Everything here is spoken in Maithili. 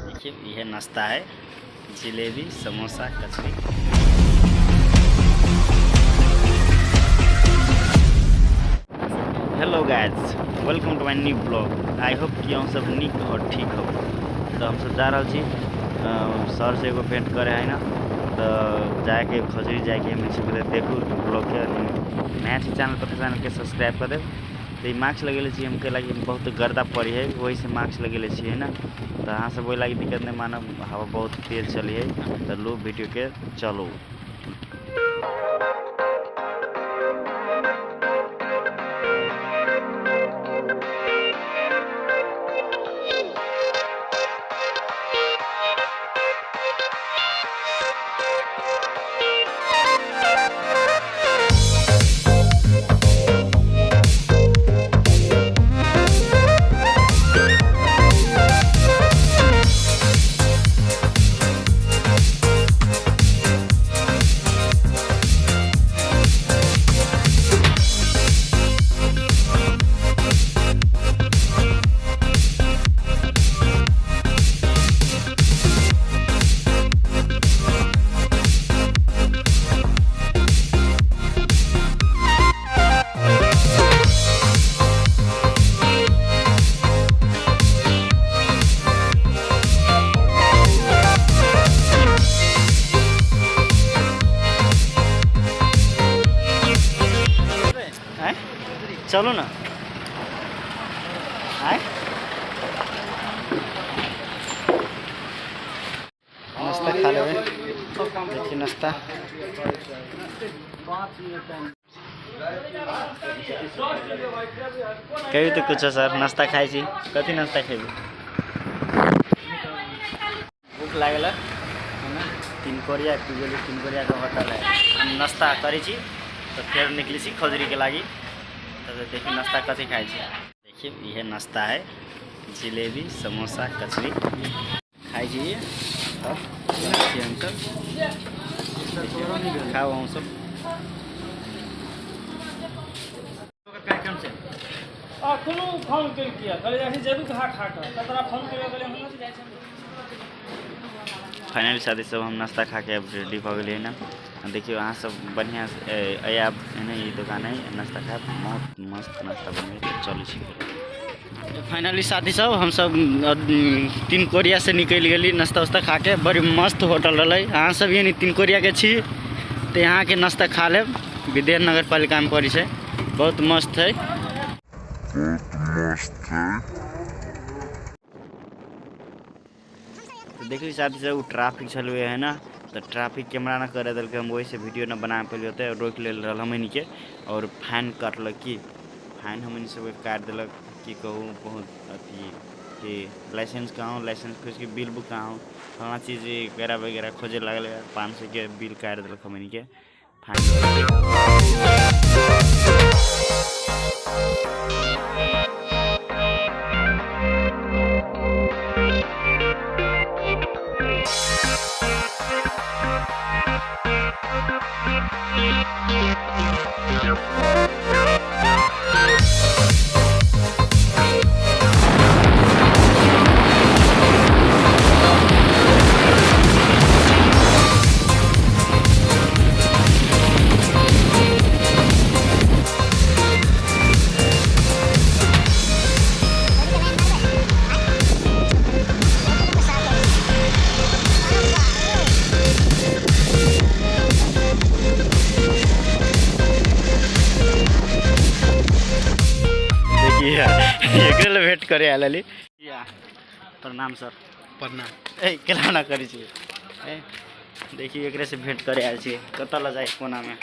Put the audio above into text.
देखिए यह नाश्ता है, jalebi, samosa, kachori. Hello guys, welcome to my new blog. I hope कि अहाँ सब नीक और ठीक हो। तो हम सब जा रहा छी सर से एगो भेंट करे है ना, तो जाके खजूरी जाके हम सब देखू ब्लॉग के। नया छी चैनल पर चैनल के सब्सक्राइब कर देब। तो ई मास्क लगेले छी हम, कैला कि बहुत गर्दा पड़ी है, वही से मास्क लगेले छी है ना। तो अहाँ सब ओहि लागी दिक्कत नहीं मानब, हवा बहुत तेज चली है। तो लो वीडियो के चलो। चलो ना आए नाश्ता खा लेबै। देखिए नाश्ता कहियो तो कुछ सर, नाश्ता खाइ छी। कथी नाश्ता खेबै? भूख लागल है ना, तिनकोरिया पुगेली, तिनकोरिया के होटल है। हम नाश्ता करै छी तो फिर निकलै छी खजूरी के लागी। तो देखिए नाश्ता कथी खाइ छी। देखिए यह नाश्ता है, जिलेबी, समोसा, कचरी खाइ छी। तब हम सब खाओ, हम सब आ कोनो फोन केलकै, कहलियै अहीं जरूर खा खा कऽ तकरा फोन करियौ, कहलियै हम जाइ छी। फाइनली साथी सब हम नाश्ता खा के अब रेडी भऽ गेलियै ना। देखियौ अहाँ सब बढ़िआँ आयब एने ई दुकान है, नाश्ता खायब, बहुत मस्त नाश्ता बनबै। चलै छी। फाइनली साथी सब हम सब तिनकोरिया से निकलि गेली नाश्ता उस्ता खा के। बड़ी मस्त होटल रहलै। अहाँ सब यानी तिनकोरिया के छी तऽ यहाँ के नाश्ता खा लेब। विदेह नगर पालिका में पड़ै छै, बहुत मस्त है, बहुत मस्त है। तो देखली साथी सब उ ट्रैफिक छलुए है ना, तो ट्रैफिक कैमरा ना करे देलकै, हम वही से वीडियो ना बना पेलियै, ओतऽ रोकि लेल रहल हमनी के और फाइन काटलक। की फाइन हमनी सबके काटि देलक, की कहू। बहुत अथी कि लाइसेंस कहाँ हो, लाइसेंस खोज के बिल बुक कहाँ हो, फलाना चीज वगैरह वगैरह खोजे लागलै। 500 के बिल काटि देलक हमनी के फाइन। देखिए एकरे ले भेंट करे आयल हली। या प्रणाम सर। प्रणाम। ए केना ना करै छी। ए देखिए एकरे से भेंट करे आयल छी। कतऽ लऽ जाय कोना में?